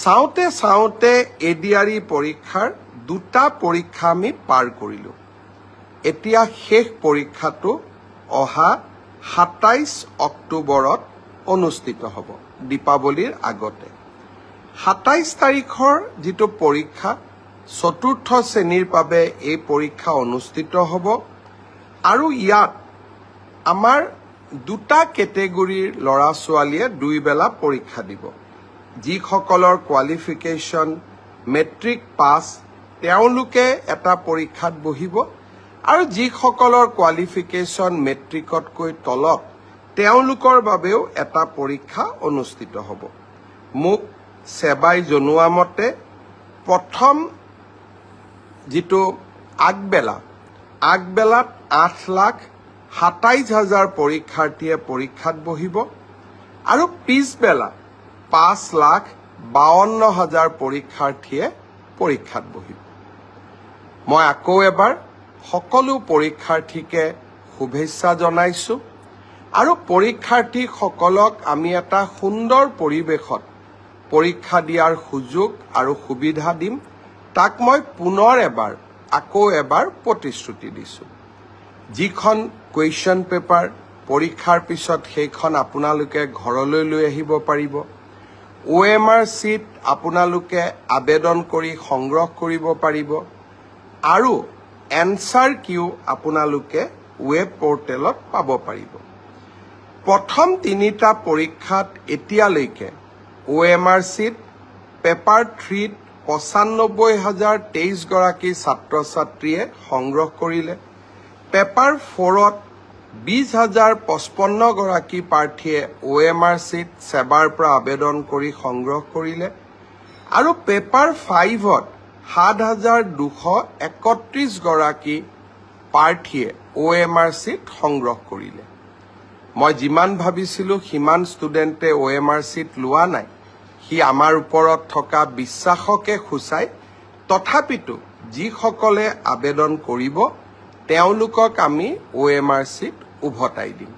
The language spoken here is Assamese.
চাওঁতে চাওঁতে এডিআৰই পৰীক্ষাৰ দুটা পৰীক্ষা আমি পাৰ কৰিলোঁ। এতিয়া শেষ পৰীক্ষাটো অহা 27 অক্টোবৰত অনুষ্ঠিত হ'ব, দীপাৱলীৰ আগতে। 27 তাৰিখৰ যিটো পৰীক্ষা, চতুৰ্থ শ্ৰেণীৰ বাবে এই পৰীক্ষা অনুষ্ঠিত হ'ব আৰু ইয়াত আমাৰ দুটা কেটেগৰীৰ ল'ৰা ছোৱালীয়ে দুই বেলা পৰীক্ষা দিব। যিসকলৰ কোৱালিফিকেশ্যন মেট্ৰিক পাছ, তেওঁলোকে এটা পৰীক্ষাত বহিব আৰু যিসকলৰ কোৱালিফিকেশ্যন মেট্ৰিকতকৈ তলত, তেওঁলোকৰ বাবেও এটা পৰীক্ষা অনুষ্ঠিত হ'ব। মোক ছেবাই জনোৱা মতে প্ৰথম যিটো আগবেলা, আগবেলাত 8,27,000 পৰীক্ষাৰ্থীয়ে পৰীক্ষাত বহিব আৰু পিছবেলা 5,52,000 পৰীক্ষাৰ্থীয়ে পৰীক্ষাত বহিব। মই আকৌ এবাৰ সকলো পৰীক্ষাৰ্থীকে শুভেচ্ছা জনাইছোঁ আৰু পৰীক্ষাৰ্থীসকলক আমি এটা সুন্দৰ পৰিৱেশত পৰীক্ষা দিয়াৰ সুযোগ আৰু সুবিধা দিম, তাক মই পুনৰ এবাৰ আকৌ এবাৰ প্ৰতিশ্ৰুতি দিছোঁ। যিখন কুৱেশ্যন পেপাৰ, পৰীক্ষাৰ পিছত সেইখন আপোনালোকে ঘৰলৈ লৈ আহিব পাৰিব। অ'এমআৰ শ্বীট আপোনালোকে আবেদন কৰি সংগ্ৰহ কৰিব পাৰিব আৰু এনচাৰ কিউ আপোনালোকে ৱেব পৰ্টেলত পাব পাৰিব। প্ৰথম তিনিটা পৰীক্ষাত এতিয়ালৈকে অ'এমআৰ শ্বীট পেপাৰ 3ত 95,023 গৰাকী ছাত্ৰ ছাত্ৰীয়ে সংগ্ৰহ কৰিলে। পেপাৰ 4ত 20,055 গৰাকী প্ৰাৰ্থীয়ে অ'এমআৰ শ্বীট ছেবাৰ পৰা আবেদন কৰি সংগ্ৰহ কৰিলে আৰু পেপাৰ 5ত 7231 গৰাকী প্ৰাৰ্থীয়ে অ'এমআৰ শ্বীট সংগ্ৰহ কৰিলে। মই যিমান ভাবিছিলোঁ সিমান ষ্টুডেণ্টে অ'এমআৰ শ্বীট লোৱা নাই, সি আমাৰ ওপৰত থকা বিশ্বাসকে সূচায়। তথাপিতো যিসকলে আবেদন কৰিব, তেওঁলোকক আমি অ'এমআৰ শ্বীট উভতাই দিম।